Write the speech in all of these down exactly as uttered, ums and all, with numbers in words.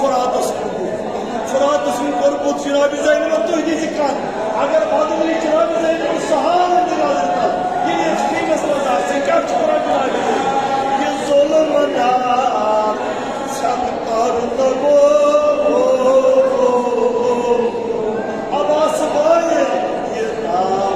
فراتس کُن بُتھ۔ فراتس کُن کوٚر بُتھ جناب زینبن تُہۍ دِژ کتھ۔ اگر بدل یہِ جناب زینب صحابن تہِ نظر تل، ییٚلہِ یتھ خیمس منٛز آسہِ، ژےٚ کیٛاہ چھُ کران جناب زینب؟ یہِ ظلم نہ ژھٮ۪تہٕ کر تہٕ بوز۔ عباس بٲیِن یہِ دعوا۔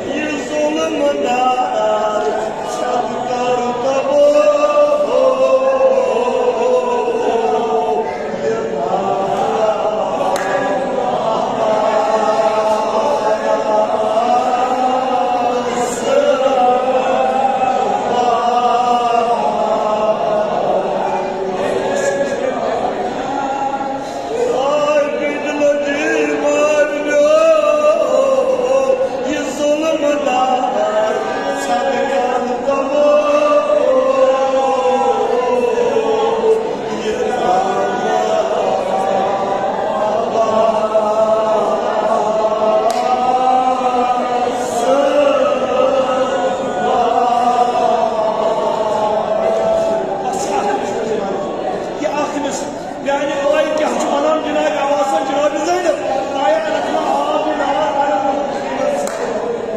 یہِ ظلم دار ژھٮ۪تہٕ کر تہٕ بوز۔ یہِ اکھ أمِس میانہِ بایہِ کیٛاہ چھُ وَنان جناب عباسن، جناب زینب؟ آیا رکھنا آب میں ڈالا، آیا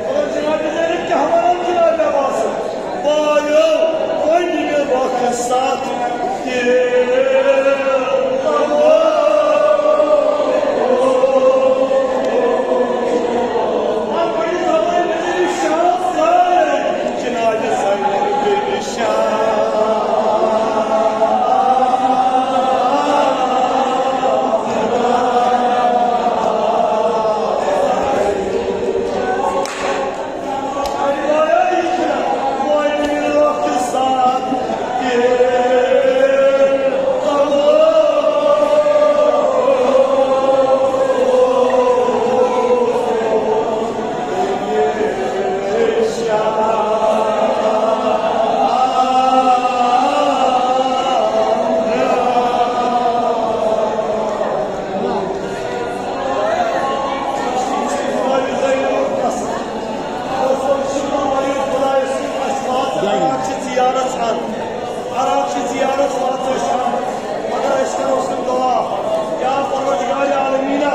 مطلب جناب زینب کیٛاہ وَنان جناب عباسن؟ بایو، وۄنۍ مےٚ وقت ساتھ تہِ۔ جناب زینب بے نشان۔ عرب چھِ زیارت واتان شام، مگر أسۍ کرو سُہ دعا۔ یا پروردگار عالمینا،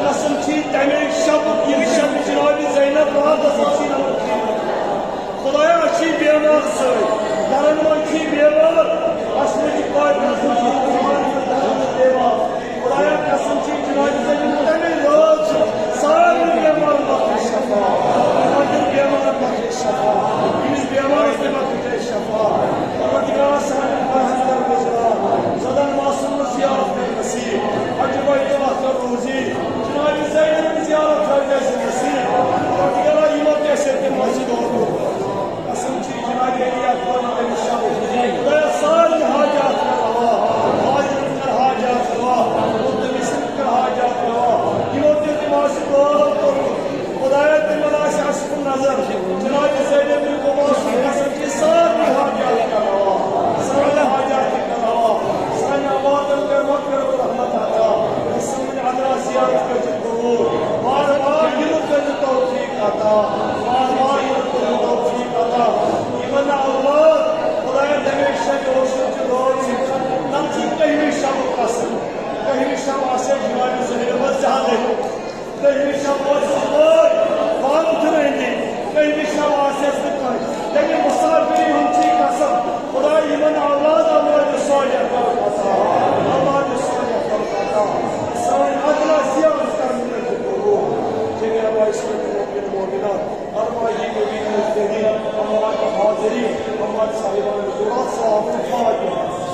قسم چھی تمے شب، ییٚمہِ شب جناب زینب راتس ٲسٕے نماز پٔرمٕژ۔ خدایا، أسۍ چھِ بیمار سٲری، گرن منٛز چھِ بیمار، اَسہِ منٛز چھِ کافر، بیمار۔ خدایا، قسم چھی جناب زینب تمے رٲژ چھِ سارنٕے بیمارن بخش شفا، سارنٕے بیمارن بخش شفا، ییٚمِس بیمارس تہِ بخش شفا۔ پروردگارا، سانٮ۪ن فرحن کر گُزار، زدن معصومن زیارت کر نصیب، حج بیت اللہ کر روزی، جناب زینب زیارت کر نصیب۔ پروردگارا، یِمو تہِ اَسہِ ییٚتہِ مسجد اوترٕ قسم چھی جناب علی اکبر، خدایا، سارنٕے حاجات کر روا، حاجت کر حاجات روا، ملتمسن کر حاجات روا، یِمو تہِ تِم آسہِ دعا کوٚرمُت۔ خدایا، تِمن آسہِ اَسہِ کُن نظر۔ جناب زینب بن عباس سٕنٛدِ قسم چھی سارنٕے حاجات کر روا۔ سانہِ حاجات تہِ کر روا۔ سانہِ آبادن کر مغفرت و رحمت عطا۔ سٲنۍ اَدرا زیارت کٔرۍزِ قبوٗل۔ بار بار یِنُک کٔرۍزِ توفیق عطا۔ بار بار یِنُک کٔرۍزِ توفیق عطا۔ یِمن نہٕ اولاد، خدایا، تَمے شبِ اوس یہِ دعا ژےٚ۔ نَتہٕ چھُ کٔہمہِ شبُک قسم۔ کٔہمہِ شب آسہِ جناب زینبس زیادَے۔ کٔہمہِ شب اوس سُہ وٲرۍ وانہٕ تھٕرٲومٕتۍ، کٔہمہِ شب آسٮ۪س نہٕ کٲنٛسہِ۔ تَمہِ مسافری ہُنٛد چھُے قسم، خدایا، یِمن اولاد اولادِ صالح کر عطا، اولادِ صالح کر عطا۔ سٲنۍ ادنا زیارت کر مِنت قبوٗل۔ جمیع بھائی سٲنۍ مومن مومنات، ارواحِ مبین الدین، اموات حاضرین، اموات صاحبان ذرات صاحب الفاتحہ۔